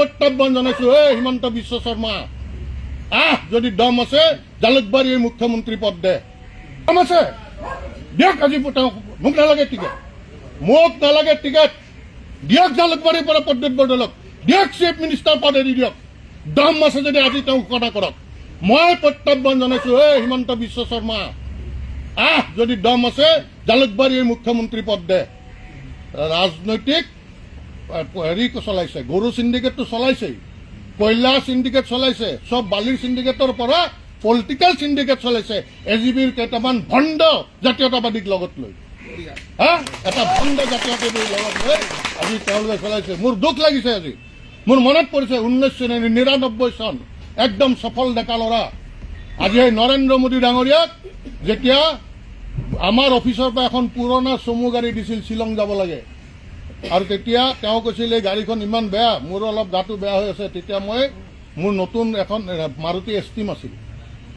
প্ৰত্যাহ্বান জনাইছো, ঐ হিমন্ত বিশ্ব শৰ্মা, আহ, যদি দম আছে জালুকবাৰীৰ মুখ্যমন্ত্ৰী পদ দে। দম আছে, দিয়ক আজি তেওঁক। মোক নালাগে টিকেট, মোক নালাগে টিকেট। দিয়ক জালুকবাৰীৰ পৰা প্ৰদ্যুৎ বৰদলৈক দিয়ক, চিফ মিনিষ্টাৰ পদ এৰি দিয়ক। দম আছে যদি আজি তেওঁ ঘোষণা কৰক। মই প্ৰত্যাহ্বান জনাইছো, ঐ হিমন্ত বিশ্ব শৰ্মা, আহ, যদি দম আছে জালুকবাৰীৰ মুখ্যমন্ত্ৰী পদ দে। ৰাজনৈতিক হেৰি চলাইছে, গৰু চিণ্ডিকেটটো চলাইছেই, কয়লা চিণ্ডিকেট চলাইছে, চব বালিৰ চিণ্ডিকেটৰ পৰা পলিটিকেল চিণ্ডিকেট চলাইছে। এজিপিৰ কেইটামান ভণ্ড জাতীয়তাবাদীক লগত লৈ, হা, এটা ভণ্ড জাতীয়তাবাদীৰ লগত লৈ আজি তেওঁলোকে চলাইছে। মোৰ দুখ লাগিছে। আজি মোৰ মনত পৰিছে 1999 চন, একদম সফল ডেকা ল'ৰা। আজি সেই নৰেন্দ্ৰ মোদী ডাঙৰীয়াক যেতিয়া আমাৰ অফিচৰ পৰা এখন পুৰণা চমু গাড়ী দিছিল, শ্বিলং যাব লাগে, আৰু তেতিয়া তেওঁ কৈছিল, এই গাড়ীখন ইমান বেয়া, মোৰো অলপ গাটো বেয়া হৈ আছে। তেতিয়া মই মোৰ নতুন এখন মাৰুতি এষ্টিম আছিল,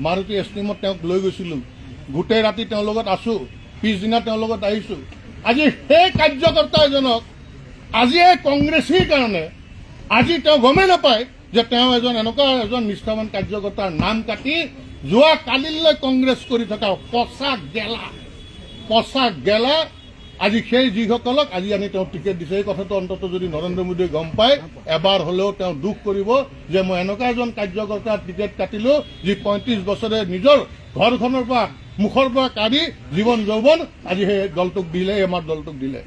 মাৰুতি এষ্টিমত তেওঁক লৈ গৈছিলোঁ। গোটেই ৰাতি তেওঁৰ লগত আছোঁ, পিছদিনা তেওঁৰ লগত আহিছোঁ। আজি সেই কাৰ্যকৰ্তা এজনক আজি এই কংগ্ৰেছীৰ কাৰণে আজি তেওঁ গমেই নাপায় যে তেওঁ এজন এনেকুৱা এজন নিষ্ঠাবান কাৰ্যকৰ্তাৰ নাম কাটি যোৱা কালিলৈ কংগ্ৰেছ কৰি থকা পচা গেলা, পচা গেলা। আজি সেই যিসকলক আজি আনি তেওঁ টিকেট দিছে, এই কথাটো অন্তত যদি নৰেন্দ্ৰ মোদীয়ে গম পায়, এবাৰ হ'লেও তেওঁ দুখ কৰিব যে মই এনেকুৱা এজন কাৰ্যকৰ্তাৰ টিকেট কাটিলো, যি 35 বছৰে নিজৰ ঘৰখনৰ পৰা মুখৰ পৰা কাঢ়ি জীৱন যৌৱন আজি সেই দলটোক দিলে, আমাৰ দলটোক দিলে।